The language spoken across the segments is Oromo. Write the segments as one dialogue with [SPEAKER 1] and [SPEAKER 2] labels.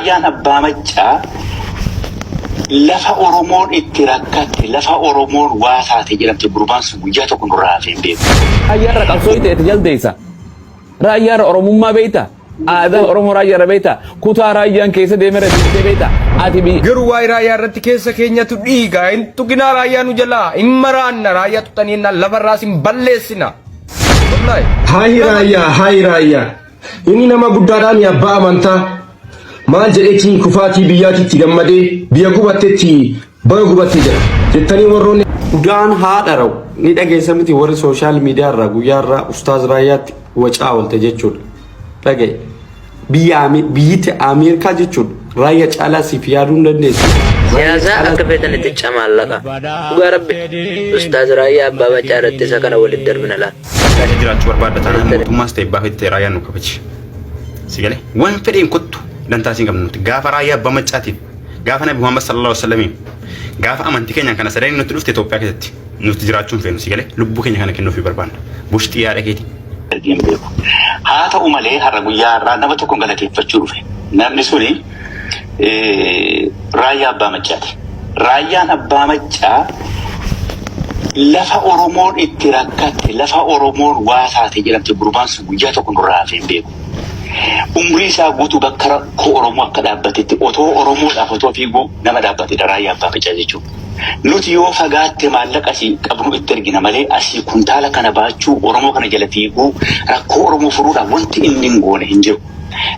[SPEAKER 1] Raayyaan Abbaa Maccaa lafa Oromoon itti rakkatte, lafa Oromoon waa taate jedhamte gurbaan sun guyyaa tokko nurraa hafee hin beeku.
[SPEAKER 2] Raayyaarra qabsoo ta'e jaldeessa. Raayyaarra Oromummaa beekta. Aadaa Oromoo raayyaarra beekta. Kutaa raayyaan keessa deemerra deemtee beekta. Ati biyya.
[SPEAKER 3] Garuu waa'ee raayyaa irratti keessa keenyatu dhiiga. Hin tuqinaa raayyaa nu jalaa. Hin maraanna raayyaa tuqxanii jennaan lafarraas hin balleessina. Wallaahi.
[SPEAKER 4] Hayi raayyaa, hayi raayyaa. Inni nama guddaadhaan abbaa amantaa. Maal jedheetiin kufaatii biyyaatitti gammadee biyya gubattetti baga gubatte jedha. Jettanii warroonni
[SPEAKER 5] Udaan haadha rawu ni dhageessa miti warri social media irraa guyyaa irraa ustaaz raayyaatti wacaa oolte jechuudha. Dhagaye biyya biyyiti Ameerikaa jechuudha raayyaa caalaa siif yaaduu hin dandeessu.
[SPEAKER 6] Siyaasaa akka feetanitti camaallaqa. Dhugaa rabbi. Ustaaz Raayyaa Abbaa Maccaa irratti isa kana walitti darbina laal.
[SPEAKER 7] Keessa jiraachuu barbaadda taanaan mootummaas ta'e abbaa feete raayyaan nu kabaji. Si galee waan fedheen kottu dantaa siin qabnu nuti gaafa raayyaa abbaa maccaatiif gaafa nabi Muhammad sallallahu alaihi wasallam gaafa amantii keenyaan kana sadeen nutti dhufte Itoophiyaa keessatti nuti jiraachuu hin feenu si galee lubbuu keenya kana kennuufii barbaanna. Bushxii yaada keetii.
[SPEAKER 1] Argee hin beeku. Haa ta'u malee har'a guyyaa har'aa nama tokkon galateeffachuu dhufe. Namni suni Raayyaa Abbaa Maccaati. Raayyaan Abbaa Maccaa lafa Oromoon itti rakkatte, lafa Oromoon waa taate jedhamte gurbaan sun guyyaa tokko nurraa hafee hin beeku. Umrii isaa guutuu bakka rakkoo Oromoo akka dhaabbatetti otoo Oromoodhaaf otoo fiiguu nama dhaabbatedha Raayyaa Abbaa Maccaa jechuun. Nuti yoo fagaatte maallaqa asii qabnu itti ergina malee asii kuntaala kana baachuu Oromoo kana jala fiiguu rakkoo Oromoo furuudhaaf wanti inni hin goone hin jiru.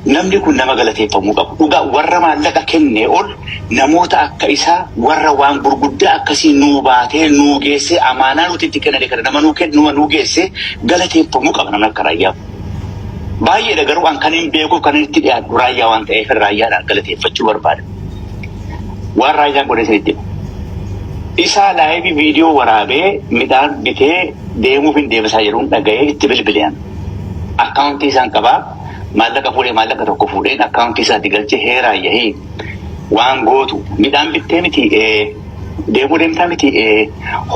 [SPEAKER 1] Namni kun nama galateeffamuu qabu. Dhugaa warra maallaqa kennee ol namoota akka isaa warra waan gurguddaa akkasii nuu baatee nuu geessee amaanaa nuti itti kennane kana nama nuu kennu nuu geessee galateeffamuu qaba namni akka raayyaa. Baay'eedha garuu an kan hin beekuuf kan itti dhiyaadhu raayyaa waan ta'eef raayyaadhaan galateeffachuu barbaada. Waan raayyaan godhe isinitti hima. Isaa live viidiyoo waraabee midhaan bitee deemuuf hin deebisaa jedhuun dhaga'ee itti bilbileen. Akkaawuntii isaan qabaa maallaqa fuudhee maallaqa tokko fuudheen akkaawuntii isaatti galchee hee raayyaa hee waan gootu midhaan bittee miti deemuu deemtaa miti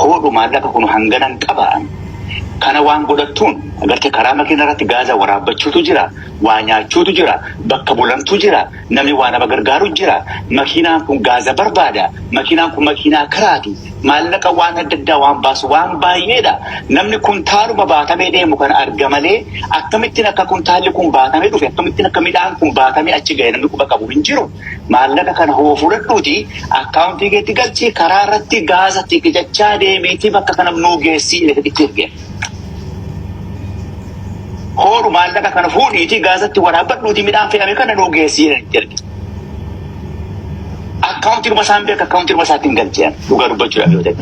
[SPEAKER 1] hoodhu maallaqa kun hanganan qaba. Kana waan godhattuun agartee karaa makiina irratti gaaza waraabbachuutu jira, waa nyaachuutu jira, bakka bulantu jira, namni waa nama gargaaru jira. Makiinaan kun gaaza barbaada. Makiinaan kun makiinaa kiraati. Maallaqa waan adda addaa waan baasu waan baay'eedha. Namni kuntaaluma baatamee deemu kana arga malee akkamittiin akka kuntaalli kun baatamee dhufe akkamittiin akka midhaan kun baatamee achi gahe namni quba qabu hin jiru. Maallaqa kana hoo fudhadhuuti akkaawuntii keetti galchii karaa irratti gaaza qicachaa deemiitii bakka kana nuu geessii itti erge. Hoodhu maallaqa kana fuudhiitii gaazatti waraabbadhuutii midhaan fe'ame kana nuu geessii itti erge. Akkaawuntiidhuma isaan beeka akkaawuntiidhuma isaatti hin galchee dhugaa dubbachuudhaaf yoo ta'e.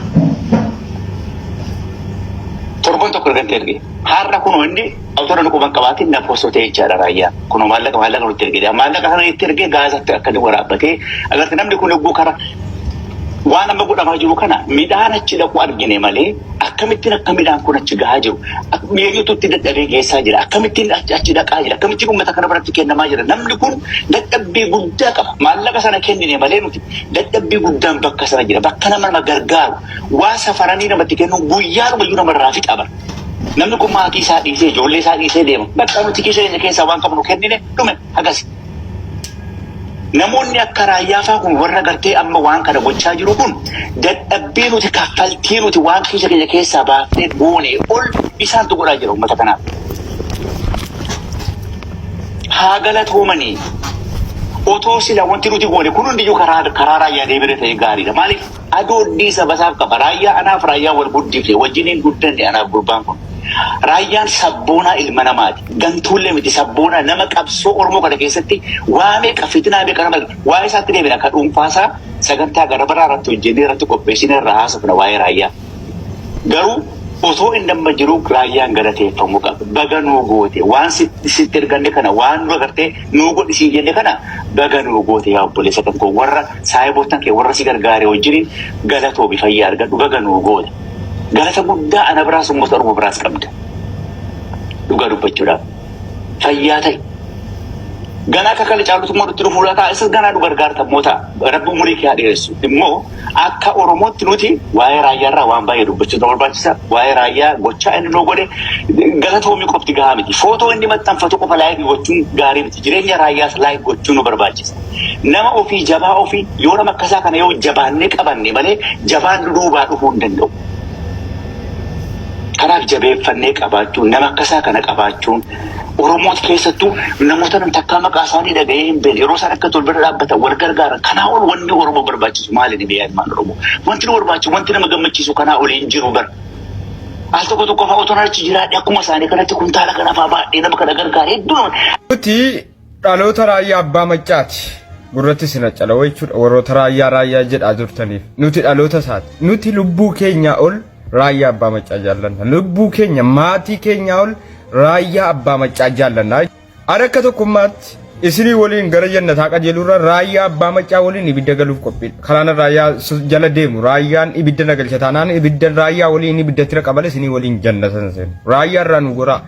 [SPEAKER 1] Torban tokko ergante erge. Har'a kunoo inni otoo namni quban qabaatiin na poostotee jechaadha raayyaa. Kunoo maallaqa maallaqa nutti erge. Maallaqa sana itti ergee gaazatti akka inni waraabbatee agarte namni kun yogguu kara waan amma godhamaa jiru kana midhaan achi dhaqu argine malee akkamittiin akka midhaan kun achi gahaa jiru eenyutu itti dadhabee geessaa jira akkamittiin achi dhaqaa jira akkamittiin uummata kana biratti kennamaa jira namni kun dadhabbii guddaa qaba maallaqa sana kennine malee nuti dadhabbii guddaan bakka sana jira bakka nama nama gargaaru waa safaranii namatti kennu guyyaadhuma iyyuu namarraa fixa bara. Namni kun maatii isaa dhiisee ijoollee isaa dhiisee deema. Bakka nuti keessa keenya keessaa waan qabnu kennine dhume hagas. Namoonni akka raayyaa fa'aa kun warra gartee amma waan kana gochaa jiru kun dadhabbii nuti kaffaltii nuti waan keessa keenya keessaa baafnee goone ol isaantu godhaa jira uummata kanaaf. Haa galatoomanii otoo sila wanti nuti goone kun hundiyyuu karaa karaa raayyaa deebire ta'e gaariidha. Maaliif adooddii saba isaaf qaba. Raayyaa anaaf raayyaa wal guddifne wajjin hin guddanne anaaf gurbaan kun. Raayyaan sabboonaa ilma namaati. Gantuullee miti sabboonaa nama qabsoo Oromoo kana keessatti waa meeqa fitinaa meeqa nama waa isaatti deebina akka dhuunfaasaa sagantaa gara biraa irratti hojjennee irratti qopheessinee irraa haasofna waa'ee raayyaa. Garuu otoo inni amma jiru raayyaan galateeffamuu qaba. Baga nuu goote waan sitti erganne kana waan nu agartee nuu godhisiin jenne kana baga nuu goote yaa obboleessa kan koo warra saayiboottan kee warra si gargaare wajjiniin galatoomi fayyaa argadhu baga nuu goote. Galata guddaa ana biraas uummata Oromoo biraas qabda. Dhugaa dubbachuudhaaf. Fayyaa ta'e. Ganaa akka kana caalutu immoo nutti dhufuu laata? Isas ganaa nu gargaarta immoo ta'a. Rabbi umurii kee haa dheeressu. Immoo akka Oromootti nuti waa'ee raayyaarraa waan baay'ee dubbachuu nu barbaachisa. Waa'ee raayyaa gochaa inni nu godhe galatoomii qofti gahaa miti. Footoo inni maxxanfatu qofa like gochuun gaarii miti. Jireenya raayyaas like gochuun nu barbaachisa. Nama ofii jabaa ofii yoo nama akkasaa kana yoo jabaannee qabanne malee jabaan nu duubaa dhufuu hin danda'u. Kanaaf jabeeffannee qabaachuun nama akkasaa kana qabaachuun Oromoota keessattuu namoota nam takkaa maqaa isaanii dhaga'ee hin beekne yeroo isaan akka tol bira dhaabbatan wal gargaaran kanaa ol wanni Oromoo barbaachisu maali ni biyya ilmaan Oromoo. Wanti nu barbaachisu wanti nama gammachiisu kanaa ol hin jiru bara. Al tokko tokko fa'aa otoo achi jiraadhe akkuma isaanii kanatti kuntaala kana fa'aa baadhee nama kana gargaare hedduu nama
[SPEAKER 3] Nuti dhaloota raayyaa abbaa maccaati. Gurratti isin accalawoo jechuudha warroota raayyaa raayyaa jedhaa turtaniif. Nuti dhaloota isaati. Nuti lubbuu keenyaa ol raayyaa abbaa maccaa jaallanna. Lubbuu keenya maatii keenyaa ol raayyaa abbaa maccaa jaallanna. Ani akka tokkummaatti isinii waliin gara jannataa qajeelurra raayyaa abbaa maccaa waliin ibidda galuuf qophiidha. Karaan raayyaa jala deemu raayyaan ibidda na galcha taanaan ibidda raayyaa waliin ibidda tira qabale isinii waliin jannata seenu. Raayyaa irraa nu goraa.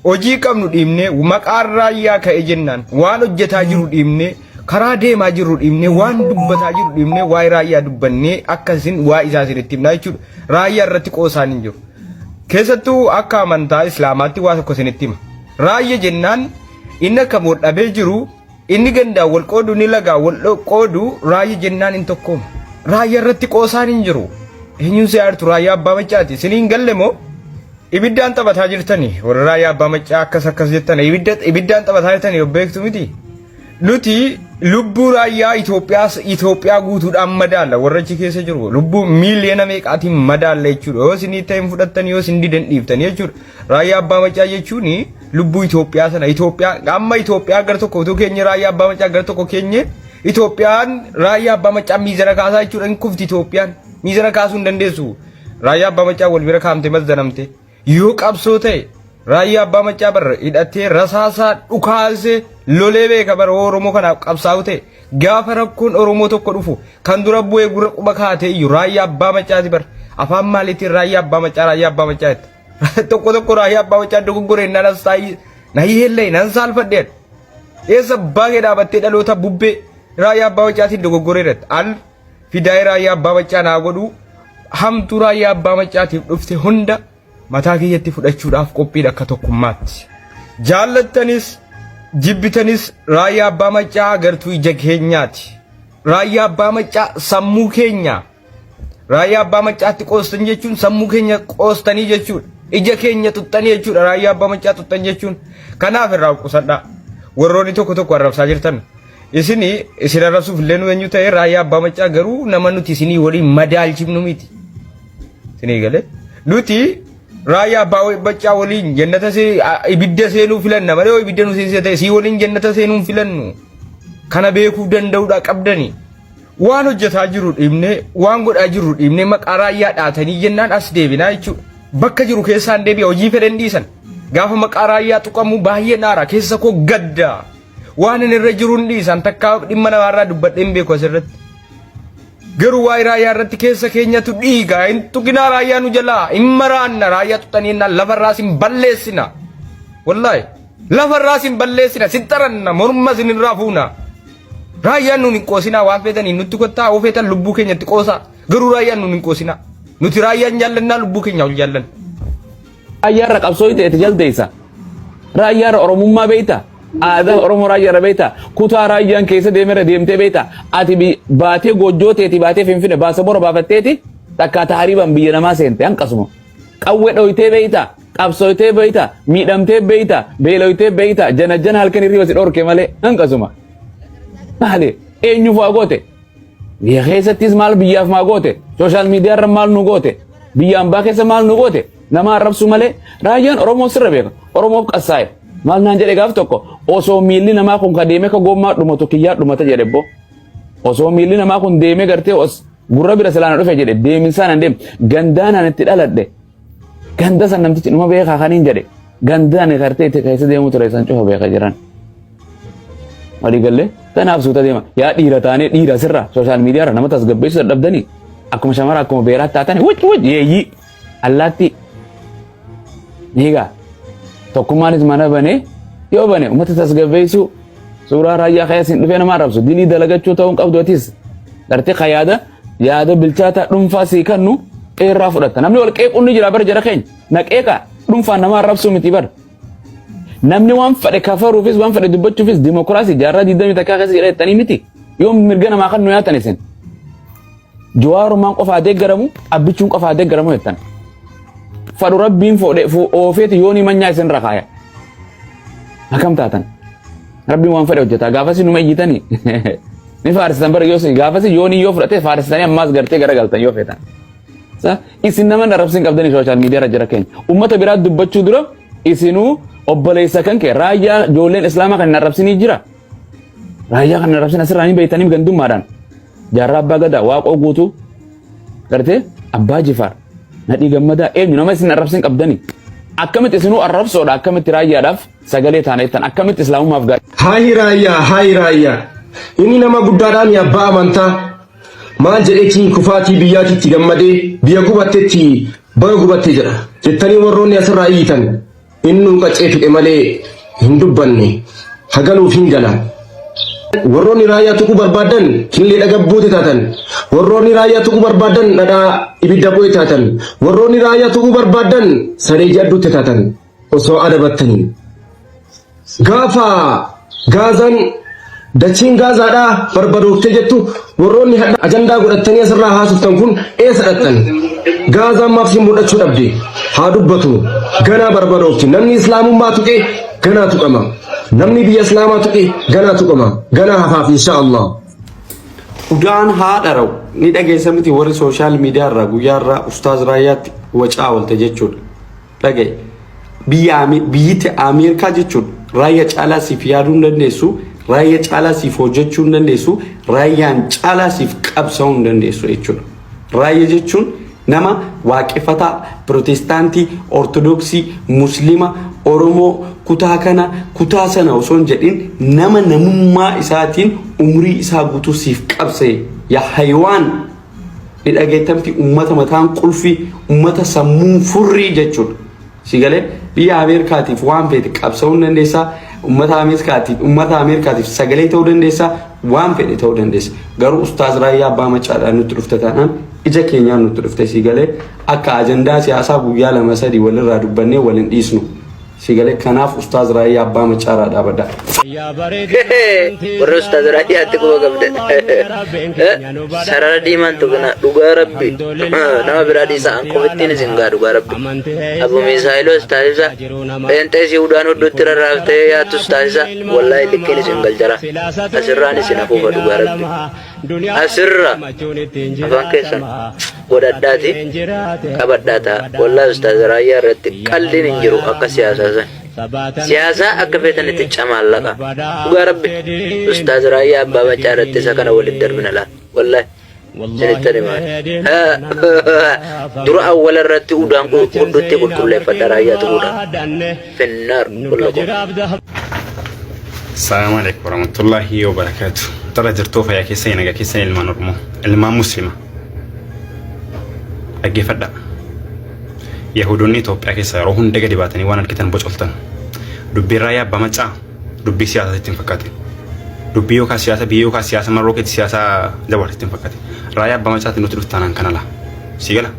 [SPEAKER 3] Hojii qabnu dhiibnee maqaan raayyaa ka'e jennaan waan hojjetaa jiru dhiibnee karaa deemaa jirru dhiibnee waan dubbataa jiru dhiibnee waa'ee raayyaa dubbannee akka isin waa'ee isaa isinitti himnaa jechuudha. Raayyaa irratti qoosaan hin jiru. Keessattuu akka amantaa Islaamaatti waa tokko isinitti hima. Raayya jennaan inni akka wal dhabee jiru inni gandaan wal qoodu inni lagaan wal qoodu raayya jennaan hin tokkooma. Raayya irratti qoosaan hin jiru. Eenyuun si aartu raayyaa abbaa maccaati. Isinii hin galle moo? Ibiddaan taphataa jirtani warra raayyaa abbaa maccaa akkas akkas jettan ibidda ibiddaan taphataa jirtani of beektu miti. Nuti lubbuu raayyaa Itoophiyaa Itoophiyaa guutuudhaan madaalla warra achi keessa jiru lubbuu miiliyoona meeqaatiin madaalla jechuudha. Yoo isin ta'e hin fudhattan yoo isin didan dhiiftanii jechuudha. Raayyaa abbaa maccaa jechuun lubbuu Itoophiyaa sana Itoophiyaa amma Itoophiyaa gara tokko utuu keenya raayyaa abbaa maccaa gara tokko keenye Itoophiyaan raayyaa abbaa maccaa miizana kaasaa jechuudha hin kufti Itoophiyaan miizana kaasuu hin dandeessu. Raayyaa abbaa maccaa wal bira kaamte mazzanamte yoo qabsoo ta'e raayyaa abbaa maccaa barra hidhatee rasaasaa dhukaasee lolee beeka bara Oromoo kanaaf qabsaa'u ta'e gaafa rakkoon Oromoo tokko dhufu kan dura bu'ee gurra quba kaatee iyyuu raayyaa abbaa maccaati bara afaan maaliitiin raayyaa abbaa maccaa raayyaa abbaa maccaa jette tokko tokko raayyaa abbaa maccaa dogoggoreen nan as taa'ii na hihellee nan saalfadheen eessa baakee dhaabattee dhaloota bubbee raayyaa abbaa maccaatiin dogoggoreeratti al Fidaa'ii raayyaa abbaa maccaa naa godhuu hamtuu raayyaa abbaa maccaatiif dhufte hunda mataa kiyyatti fudhachuudhaaf qophiidha akka tokkummaatti. Jaallattanis jibbitanis raayyaa abbaa maccaa agartuu ija keenyaati. Raayyaa abbaa maccaa sammuu keenya. Raayyaa abbaa maccaatti qoostan jechuun sammuu keenya qoostanii jechuudha. Ija keenya xuxxanii jechuudha raayyaa abbaa maccaa xuxxan jechuun. Kanaaf irraa qusadhaa. Warroonni tokko tokko arrabsaa jirtan Isini isin arrabsuuf illee nu eenyu ta'e raayyaa abbaa maccaa garuu nama nuti isinii waliin madaalchifnu miti. Isinii galee nuti raayyaa abbaa maccaa waliin jannata ibidda seenuu filanna malee yoo ibidda nu seensise ta'e sii waliin jannata seenuu hin filannu. Kana beekuu danda'uudha qabdani. Waan hojjetaa jiru dhiibnee waan godhaa jiru dhiibnee maqaa raayyaa dhaatanii jennaan as deebinaa jechuudha. Bakka jiru keessaan deebi'a hojii fedhan dhiisan. Gaafa maqaa raayyaa tuqamu baay'ee naara keessa koo gadda. Waan inni irra jiru hin dhiisan takkaa dhimma namaarraa dubbadhee hin beeku asirratti. Garuu waa'ee raayyaa irratti keessa keenyatu dhiiga. Hin tuqinaa raayyaa nu jalaa. Hin maraanna raayyaa tuqxanii jennaan lafarraas hin balleessina. Wallaahi lafarraas hin balleessina. Si xaranna morma isin irraa fuuna. Raayyaan nuun hin qoosinaa waan feetaniin nutti kottaa yoo feetan lubbuu keenyatti qoosaa. Garuu raayyaan nuun hin qoosinaa. Nuti raayyaan jaallannaa lubbuu keenya ol jaallanna.
[SPEAKER 2] Raayyaarra qabsoo itti jaldeessa. Raayyaarra Oromummaa beekta. Aadaa Oromoo raayyaarra beekta. Kutaa raayyaan keessa deemerra deemtee beekta. Ati baatee goojjoo teeti baatee finfinne baasa bora baafatteeti takkaa taariibaan biyya namaa seente hanqasuma. Qawwee dhoytee beekta. Qabsooytee beekta. Miidhamtee beekta. Beeloytee beekta. Jana jana halkan hirriba si dhorke malee hanqasuma. Maali? Eenyuuf waa goote? Biyya keessattis maal biyyaaf maa goote? Social media irra maal nu goote? Biyya ambaa keessa maal nu goote? Nama arrabsu malee raayyaan Oromoo sirra beeka. Oromoof qassaa'e. Maal naan jedhe gaaf tokko osoo miilli namaa kun ka deemee ka goommaa dhumatu kiyyaa dhumata jedhe bbo. Osoo miilli namaa kun deemee gartee os gurra bira silaan dhufe jedhe deeminsaan an deem gandaan an itti dhaladhe. Ganda san namtichi numa beekaa kaniin jedhe gandaan gartee itti keessa deemu ture san cufa beeka jiran. Walii gallee tanaaf suuta deema. Yaa dhiira taanee dhiira sirra social media irra nama tasgabbeessuu dadhabdanii akkuma shamara akkuma beeraa taatanii wuc wuc yeeyyii allaattii. Niigaa tokkummaanis mana banee yoo bane uummata tasgabbeessuu Suuraa raayyaa keessa hin dhufee nama arrabsu. Dilii dalagachuu ta'uu hin qabdu atis. Gartee ka yaada yaada bilchaataa dhuunfaa sii kannu irraa fudhatta. Namni wal qeequun ni jira bar jara keenya. Na qeeqa dhuunfaan nama arrabsuu miti bar. Namni waan fedhe kafaruufis waan fedhe dubbachuufis dimokiraasii jaarraa 21 keessa jira jettanii miti. Yoom mirga namaa kan nu yaatan isin. Jawaarumaan qofaa deeggaramu abbichuun qofaa deeggaramu jettan. Fadhu rabbiin fuudhe oofeeti yoonii manyaa isin rakaaya. Akkam taatan? Rabbiin waan fedhe hojjeta. Gaafasi numa iyyitanii. Ni faarsitan bara yoo gaafasi yoonii yoo fudhate faarsitanii ammaas gartee garagaltan yoo feetan. Sa isin nama arrabsin qabdanii social media irra jira keenya. Ummata biraa dubbachuu dura isinuu obboleessa kan kee raayyaa ijoolleen islaamaa kan hin arrabsinii jira. Raayyaa kan hin arrabsin asirraa ni beektanii gandummaadhaan. Jaarraa abbaa gadaa waaqoo guutuu gartee abbaa jifaar nadhii gammadaa eenyu nama isin arrabsin qabdanii. Akkamitti isinuu arrabsoodha akkamitti raayyaadhaaf sagalee taana jettan akkamitti islaamummaaf gaarii.
[SPEAKER 4] Hayi raayyaa hayi raayyaa. Inni nama guddaadhaan abbaa amantaa. Maal jedheetiin kufaatii biyyaatitti gammadee biyya gubattetti baga gubatte jedha. Jettanii warroonni asirraa iyyitan innuu qaccee tuqe malee hin dubbanne hagaluuf hin gala. Warroonni raayyaa tuquu barbaadan killee dhagabbuute taatan. Warroonni raayyaa tuquu barbaadan dhadhaa ibidda bu'e taatan. Warroonni raayyaa tuquu barbaadan saree jadduutte taatan. Osoo adabattanii. Gaafa Gaazaan dachiin Gaazaadhaa barbadooftee jettu warroonni hadha ajandaa godhattanii asirraa haasoftan kun eessa dhaqxan? Gaazaan maaf si mul'achuu dhabde? Haa dubbatu. Ganaa barbadoofti. Namni islaamummaa tuqe ganaa tuqama. Namni biyya islaamaa tuqe ganaa tuqama. Ganaa hafaaf insha Allah.
[SPEAKER 5] Udaan haadha rawu ni dhageessa miti warri social media irraa guyyaa irraa ustaaz raayyaatti wacaa oolte jechuudha. Dhagaye biyya biyyiti Ameerikaa jechuun raayyaa caalaa siif yaaduu hin dandeessu, raayyaa caalaa siif hojjechuu hin dandeessu, raayyaan caalaa siif qabsaa'uu hin dandeessu jechuudha. Raayyaa jechuun nama waaqeffataa, pirootestaantii, ortodoksii, muslima, oromoo, kutaa kana, kutaa sana osoo hin jedhin nama namummaa isaatiin umrii isaa guutuu siif qabsa'e. Yaa haywaan ni dhageettamti ummata mataan qulfii ummata sammuun furrii jechuudha. Si galee biyya Ameerikaatiif waan feete qabsa'uu ni dandeessaa. Ummata Ameerikaatiif ummata Ameerikaatiif sagalee ta'uu dandeessaa. Waan fedhe ta'uu dandeessa. Garuu Ustaaz Raayyaa Abbaa Macaadhaan nutti dhufte taanaan ija keenyaan nutti dhufte si galee akka ajandaa siyaasaa guyyaa lama sadii walirraa dubbannee wal hin dhiisnu. Si galee kanaaf Ustaaz Raayyaa Abbaa Macaaraa dhaabadha.
[SPEAKER 6] Warra ustaaz raayyaatti quba qabdan. Sarara diimaan tuqina dhugaa rabbi nama biraa dhiisa an qofittiin isin gaa dhugaa rabbi. Abu Miisaayiloos taasisa pheenxee si udaan hudduutti rarraaftee yaattus taasisa wallaahi likkiin isin galchara asirraan isin hafuufa dhugaa rabbi. Asirra afaan keessan godhadhaati qabadhaa ta'a. Wallaahi ustaaz raayyaa irratti qaldiin hin jiru akka siyaasaa san. Siyaasaa akka feetanitti camaallaqa. Dhugaa rabbi ustaaz raayyaa abbaa macaa irratti isa kana walitti darbina laal. Wallaahi isinitti himaa. Dura awwala irratti udaan huddutti qulqulleeffadha raayyaa tuquudhaan. Finnaar kullakum.
[SPEAKER 7] Assalamu alaikum warahmatullahi wabarakatuh. Tara jirtuu fayyaa keessan nagaa keessan ilmaan Oromoo, ilmaan Muslima. Dhaggeeffadhaa. Yahudoonni Itoophiyaa keessa yeroo hunda gadi baatanii waan argitan bocoltan. Dubbiin raayyaa abbaa macaa dubbii siyaasaa sitti hin fakkaatin. Dubbii yookaan siyaasa biyya yookaan siyaasa marroo keetti siyaasa jawaar sitti hin fakkaatin. Raayyaa abbaa macaatti nuti dhuftaanaan kana laa. Si gala.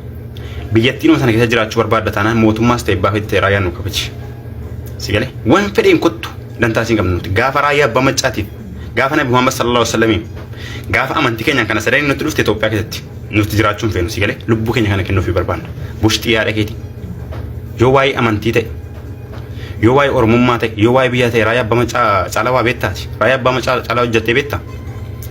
[SPEAKER 7] Biyyattiinuma sana keessa jiraachuu barbaadda taanaan mootummaas ta'e abbaa feete ta'e raayyaan nu kabaji. Si galee waan fedheen kottu dantaa siin qabnu nuti gaafa raayyaa abbaa maccaatiif gaafa nabi Muhammad sallallahu alaihi wasallam gaafa amantii keenyaan kana sadeen nutti dhufte Itoophiyaa keessatti nuti jiraachuu hin feenu si galee lubbuu keenya kana kennuufii barbaanna. Bushxii yaada keeti. Yoo waa'ee amantii ta'e yoo waa'ee oromummaa ta'e yoo waa'ee biyyaa ta'e raayyaa abbaa maccaa caalaa waa beektaati. Raayyaa abbaa maccaa caalaa hojjettee beektaa?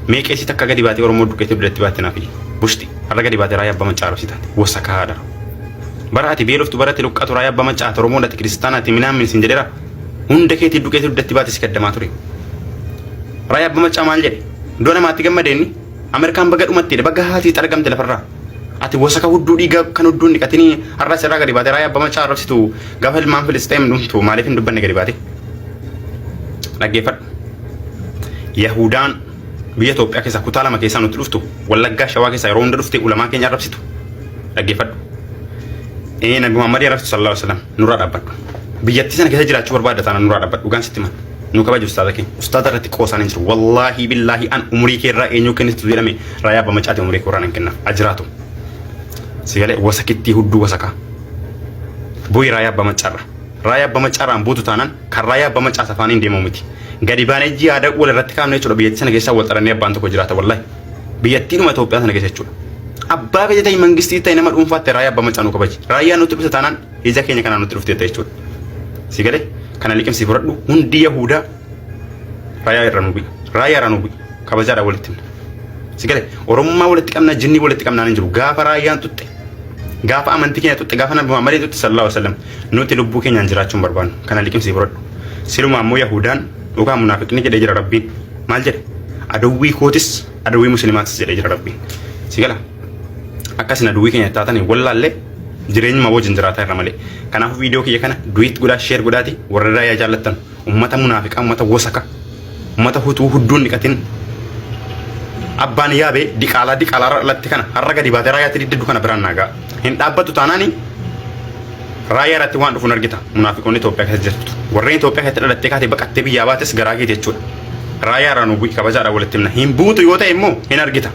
[SPEAKER 7] Mee qeesii takka gadi baatee Oromoo duqqeetee duddatti baatte naaf fidi. Bushxii har'a gadi baatee raayyaa abbaa maccaa arrabsitaati. Wosakaa haadha. Bara ati beeloftu bara ati luqqaatu raayyaa abbaa maccaa ati Oromoon ati kiristaana ati minaamin sin jedheera. Hunda keetii duqqeetee duddatti baate si kaddamaa ture. Raayyaa abbaa maccaa maal jedhe? Iddoo namaatti gammade inni. Ameerikaan baga dhumattee baga haatii xargamte lafarraa. Ati wasaka hudduu dhiigaa kan hudduu hin dhiqatinii har'a sirraa gadi baatee raayyaa abbaa maccaa arrabsitu gaafa ilmaan Filisxeem dhumtu maaliif hin dubbanne gadi baate? Dhaggeeffadhu. Yahudaan biyya Itoophiyaa keessaa kutaa lama keessaa nutti dhuftu Wallaggaa Shawaa keessaa yeroo hunda dhufte ulamaa keenya arrabsitu. Dhaggeeffadhu. Ee Nabi Muhammad arrabsitu sallallahu alaihi wasallam nurraa dhaabbadhu. Biyyattii sana keessa jiraachuu barbaadda taanaan nurraa dhaabbadhu. Dhugaan sitti hima. Nu kabaji ustaaza keenya. Ustaaza irratti qoosaan hin jiru. Wallaahi billaahi an umurii kee irraa eenyuu kennitu jedhame raayyaa abbaa macaati umurii koo irraa nan kennaaf. Ajiraatu. Sigalee wasakittii hudduu wasakaa. Bu'i raayyaa abbaa macaarra. Raayyaa abbaa macaarraan buutu taanaan kan raayyaa abbaa macaa safaaniin deemamu miti. Gadi baanee jihaada wal irratti kaafne jechuudha biyyattii sana keessaa wal xarannee abbaan tokko jiraata wallaahi. Biyyattiidhuma Itoophiyaa sana keessa jechuudha. Abbaa biyya ta'e mangistii ta'e nama dhuunfaatti raayyaa abbaa macaa nu kabaji. Raayyaan nutti dhufte taanaan ija keenya kanaan nutti dhuftee ta'e jechuudha. Si galee kana liqimsii fudhadhu hundi Yahudaa raayyaa irra nu bu'i. Raayyaa irra nu bu'i. Kabajaadhaan walitti himna. Si galee Oromummaa walitti qabna jinnii walitti qabnaan hin jiru. Gaafa raayyaan tutte gaafa amantii keenya tutte gaafa nabi Muhammadii tutte sallallahu alaihi wasallam nuti lubbuu keenyaan jiraachuu hin barbaannu. Kana liqimsii fudhadhu. Silumaa immoo Yahudaan yookaan munaafiqni jedhee jira Rabbiin. Maal jedhe? Adawwii kootis adawwii muslimaatis jedhee jira Rabbiin. Si gala? Akkasin adawwii keenya taatanii wallaallee jireenyuma wajjin jiraataa irra malee. Kanaafuu viidiyoo kiyya kana duet godhaa share godhaati warra raayyaa jaallattan ummata munaafiqaa ummata wosaka ummata hutuu hudduun dhiqatin abbaan yaabee diqaalaa diqaalaa irra dhalatte kana har'a gadi baatee raayyaatti diddiddu kana biraan naagaa hin dhaabbattu taanaani raayyaa irratti waan dhufuun argita munaafiqoonni Itoophiyaa keessa jirtu warreen Itoophiyaa keessatti dhalattee kaatee baqattee biyyaa baates garaa keeti jechuudha. Raayyaa irraa nu bu'i kabajaadhaan walitti himna hin buutu yoo ta'e immoo hin argita.